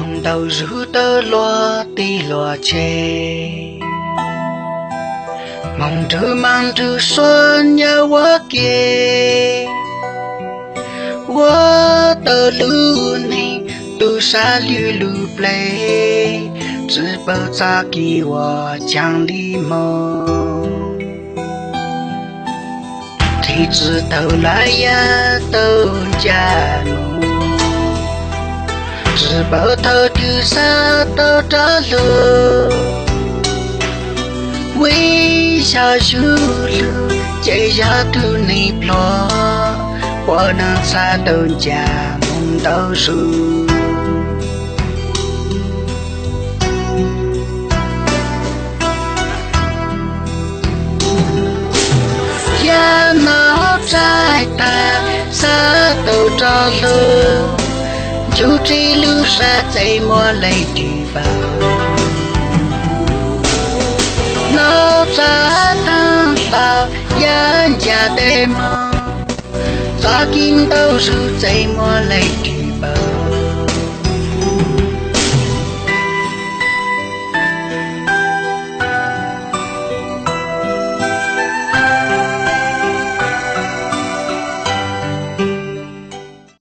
Ntau zug tawg luag tib luag tsheb, moog nrug maas nrug suab nyob ua ke. Ua tau lub neej tub sab lwj lub plej, tsi paub txoj kev uas caag li moog. Nqhis tsi tau lawm yav tau ncaim moog, tsi paub thaum twg xav tau rov lug. Vim yog zug lug ces yog tug neeg pluag, puav leej xav tau ncaim moog ntau zug. Yav no txaij tag xav tau rov lug, ncu tsi lub sab txeej muaj leej twg paub. No txaij tag tau yav ncaim teb moog, txoj kev ntau zug txeej muaj leej twg